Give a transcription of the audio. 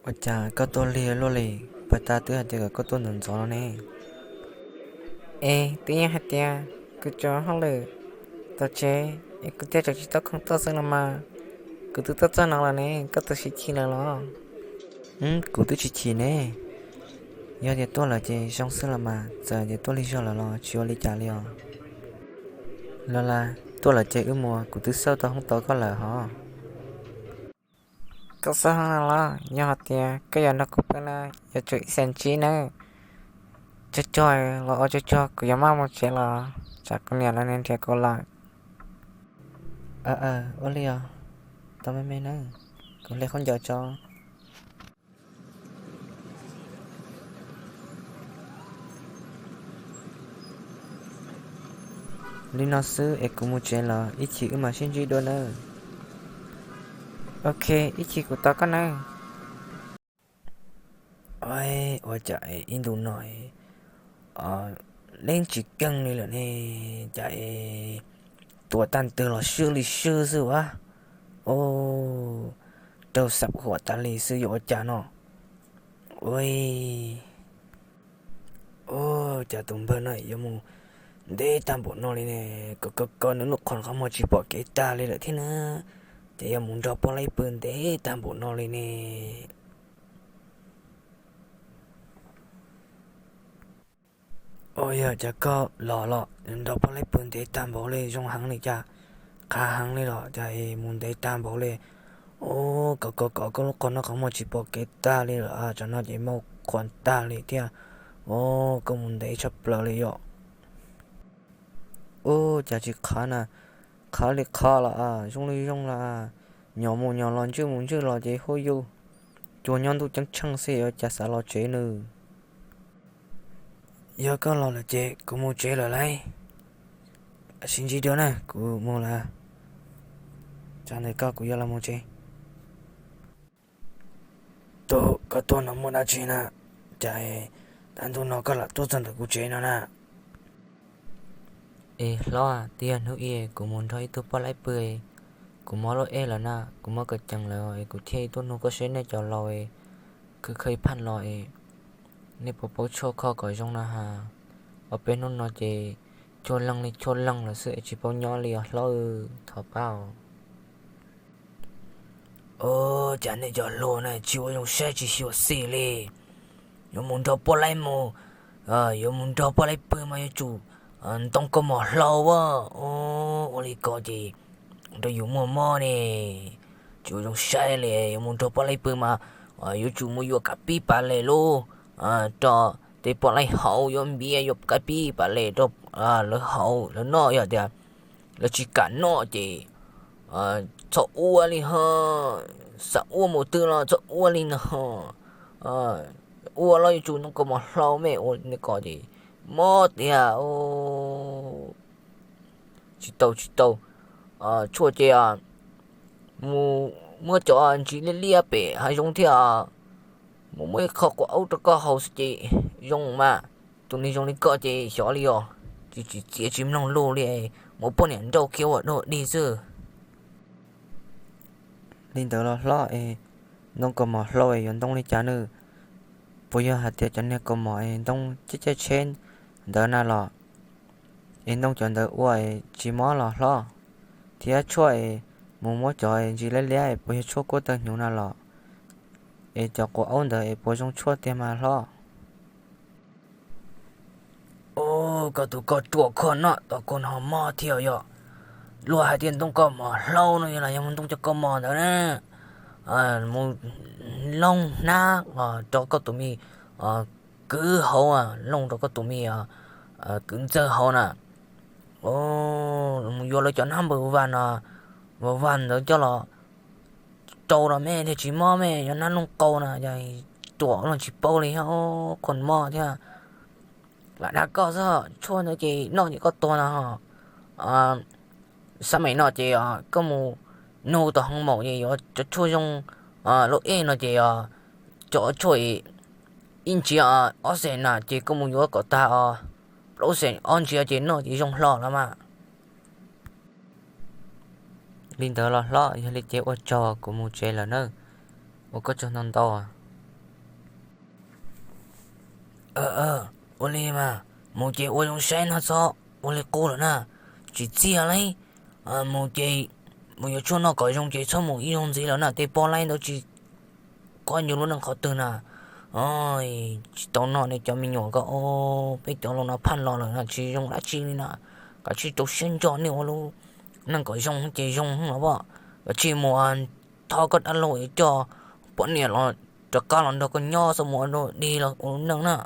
Ua cas koj tuaj lig luaj li, pag tas twb hais tias kom koj tuaj ntxov ntxov no ne? Es twb yog hais tias kuv tsav hauj lwm tag tsev es kuv thiaj tsav tsis tau khoom tuaj xwb no mas. Kuv twb tuaj txog no lawm ne, koj twb tsis chim lawm los? Kuv twb tsis chim ne. Yog tias tuaj lawm ces zoo xwb los mas, txawm tias tuaj lig zog lawm los tsis ua li cas li os. Los las, tuaj lawm ces wb mus, kuv twb xauj tau hoob tos koj lawm hos. Koj xauj hoob no los? Yog hais tias koj yuav nrog kuv pw na, yuav tsum ib xees tsib nawb. Tsuag tsuag los ua tsuag tsuag, kuv yuav maj mus tsev los tsam kuv niam lawv nrhiav kuv lawm. Aw, ua li os, tau me me nawb, kuv hle khaub ncaws tso. Li no xwb es kuv mus tsev los ib chim wb mam sib ntsib dua nawb. Ok, ib chim kuv tos koj nawb. Ua cas ib ntus no leej tsis keej li lawm ne, cas es tuaj tag twg los swb li swb xwb ua. Raug xab huam tas li xwb yuav ua cas no. Ua, cas tus npawg no yuav mus ntev tag npaum no li ne, koj koj nws lub qhov qhov muag tsis pom kev tag li lawm thiab na, ces yuav mus nrog poj laib pw ntev tag npaum no li ne. Ua, yog cas koj los los nrog poj laib pw ntev tag npaum li zoo heev li cas, qhav heev li los cas es mus ntev tag npaum li. Ua, koj koj koj lub qhov no qhov muag tsis pom kev tag li lawm, tsam no ces mau qhuav tag li thiab. Ua, koj mus ntev tshaj plaws li yom. Ua, cas tsis qhav na, qhav li qhav los zoo li zoo los, nyom mus nyom los ntswj mus ntswj los ces hu yus, cuag nyob ntuj ceeb tsheej xwb yuav cas xav los tsev nws. Yog koj los lawm ces kuv mus tsev lawm lauj. Sib ntsib dua na, kuv mus lawm. Tsam ntawm koj kuv yuav los mus tsev. Tus koj tuaj no muaj dab tsi na, cas tag ntuj no koj lam tuaj txog ntawm kuv tsev no na? Es hlob, twb yog hnub ib kuv mus nrog ib tug poj laib pw, kuv mob lub ej lawm na, kuv mob kawm cees lawm es kuv thiaj tuaj nug koj seb nej cov laus khwv khwv ib phaj los es nej puas paub tshuaj kho kom zoo na has. Ob peb hnub no ces tshuaj leeg li tshuaj leeg lawm xwb es tsis paub nyob li os hlob, thov pab os. Ua, cas nej cov hluas na tsis ua zoo saib tsis xyuam xim li. Yuav mus nrog poj laib mus, yuav mus nrog poj laib pw mas yuav tsum ntoo kaus mom hlau a. Ua li ko ces nrog yus muaj mob ne, tsis ua zoo saib li. Yuav mus nrog poj laib pw mas yuav tsum mus yuav kav pib pas les lub rau tej poj laib haus, yuav npias yuav kav pib pas les rau lawv haus lawv noj. Yog tias lawv tsis kam noj ces txhob ua li ho, xav ua mus twg los txhob ua li no ho. Ua los yuav tsum ntoo kaus mom hlau me, ua li ko ces mob tiag. Tsis tau tsis tau, tshuaj ces mus muab cov ntsis liab liab pem hav zoov thiab, mus muab ib qho quav aub rau koj haus xwb ces zoo mas. Tus neeg zoo li koj ces xyov li os, tsis tsis txiav tsis mloog lus li, muab poj niam nrauj khiav ua dog dig xwb. Li ntawd los hlob es, ntoo kaus mom hlau es yuav ntoo li cas nws? Puas yog hais tias cov niag kaus mom es ntoo caij caij tsheb ntawd na los? Es ntoo cov ntawd ua es tsis mob los hlob? Thiab tshuaj es mus muab cov ntsis liab liab es puas yog tshuaj kuab taw hnyuv na los? Es cov quav aub ntawd es puas zoo tshuaj tiag mas hlob? Ua, koj tus koj ruam kho noj tau koj no mob thiab yog. Luag hais tias ntoo kaus mom hlau no yog los yog mus ntoo cov kaus mom ntawd na, mus looj hnab rau koj tus me kwv hauv, looj rau koj tus me kwv ntxawg hauv na. Mus yuav lawv cov hnab npawg vaj no, npawg vaj ntawd coj los rau los me thiaj tsis mob me, yog hnab looj qau na, yog ruam los tsis paub li, khuv mob thiab. Lam dag koj xwb, tshuaj ntawd ces noj ces koj tuag no. Xab maim no ces koj mus nug tom hoo maum ces yuav cov tshuaj zoo, lub ej no ces cov tshuaj ib ntsiav ob xees na ces koj mus yuav kom tag os, plaub xees ob ntsiav ces noj ces zoo hlo los mas. Li ntawd los hlob, yog li ces ua tsaug, kuv mus tsev lawm nawb. Ua koj tsaug ntau ntau. Ua li mas mus ces ua zoo saib no txhob ua li qub lawm na, tsis txiaj li. Mus ces mus yuav tshuaj noj kom zoo ces txhob mus ib zaug ntxiv lawm na, tej pob laib ntawd tsis kov yus lub neej qhov twg na. Tsis tau noj ne cov me nyuam ko, peb cov laus no phaj los lawm na tsis zoo dab tsi li na. Kav tsij rau siab ntso nej ua lub neej kom zoo ces zoo los pom, kav tsij mus thov koj dab laug coj poj niam los rov qab los nrog koj nyob, txhob mus ua dog dig los ua lub neej na.